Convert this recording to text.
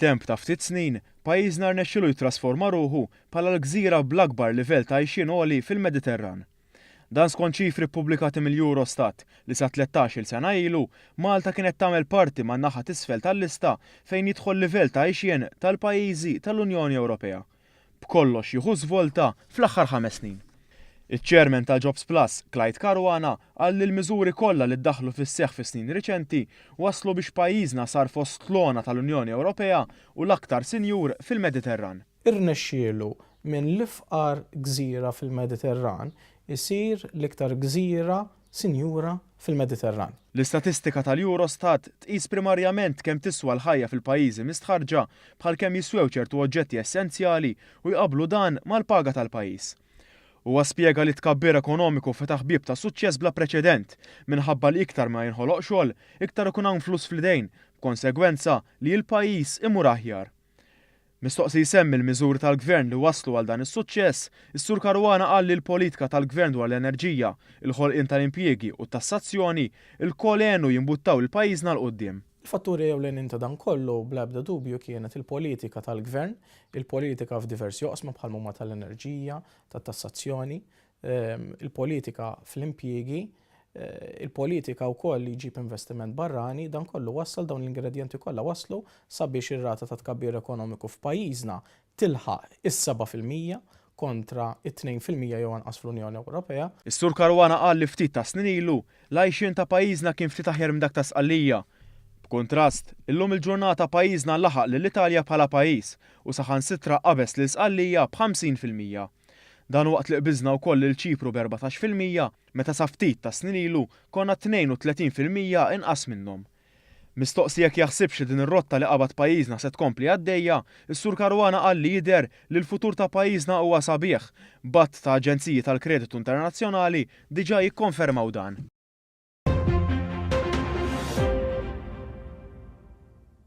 F'temp ta' ftit snin, pajjiżna rnexxielu jittrasforma ruħu bħala l-gżira bl-akbar livell ta' għajxien għoli fil-Mediterran. Dan skont ċifri ppubblikati mill-Eurostat li sa 13-il sena ilu, Malta kienet tagħmel parti man-naħa t'isfel tal-lista fejn jidħol livell ta' għajxien tal-pajjiżi tal-Unjoni Ewropea. B'kollox jieħu żvolta fl-aħħar 5 snin. Iċ-Chairman ta' Jobs Plus, Clyde Caruana, qal li l-miżuri kollha li ddaħlu fis-seħħ fis-snin riċenti waslu biex pajjiżna sar fost l-ogħna tal-Unjoni Ewropea u l-aktar sinjur fil-Mediterran. Irnexxielu minn l-ifqar gżira fil-Mediterran isir l-iktar gżira sinjura fil-Mediterran. L-istatistika tal-Eurostat tqis primarjament kemm tiswa l-ħajja fil-pajjiżi mistħarrġa, bħal kemm jiswew ċertu oġġetti essenzjali, u jqablu dan mal-paga tal-pajjiż. Huwa spjega li tkabbir ekonomiku fetaħ bieb ta' suċċess bla preċedent minħabba li iktar ma jinħoloq xogħol, iktar ikun hawn flus fl-idejn, b'konsegwenza li l-pajjiż imur aħjar. Mistoqsi jsemmi l-miżuri tal-gvern li waslu għal dan is-suċċess, is-Sur Caruana qal li l-politika tal-gvern dwar l-enerġija, il-ħolqien tal-impjiegi u t-tassazzjoni ilkoll għenu jimbuttaw il-pajjiżna 'l quddiem. Il-fatturi ewlenin ta' dan kollu bla ebda dubju kienet il-politika tal-gvern, il-politika f'diversi oqsma bħal huma tal-enerġija, tat-tassazzjoni, il-politika fl-impjiegi, il-politika wkoll li jġib investiment barrani. Dan kollu wassal, dawn l-ingredjenti kollha waslu sabiex ir-rata ta' tkabbir ekonomiku f'pajjiżna tilħaq is-7% kontra it-2% jew anqas fl-Unjoni Ewropea. Is-Sur Caruana qal li ftit ta' snin ilu l-għajxien ta' pajjiżna kien ftit aħjar minn dak ta' Sqallija. B'kuntrast, illum il-ġurnata pajjiżna laħaq lill-Italja bħala pajjiż u saħansitra qabeż lil Sqallija b'50%. Dan waqt li qbiżna wkoll lil Ċipru b'14% meta sa ftit ta' snin ilu konna 32% inqas minnhom. Mistoqsi jekk jaħsibx li din ir-rotta li qabad pajjiżna se tkompli għaddejja, is-Sur Caruana qal li jidher li l-futur ta' pajjiżna huwa sabiħ, b'għadd ta' aġenziji tal-kreditu internazzjonali diġà jikkonfermaw dan.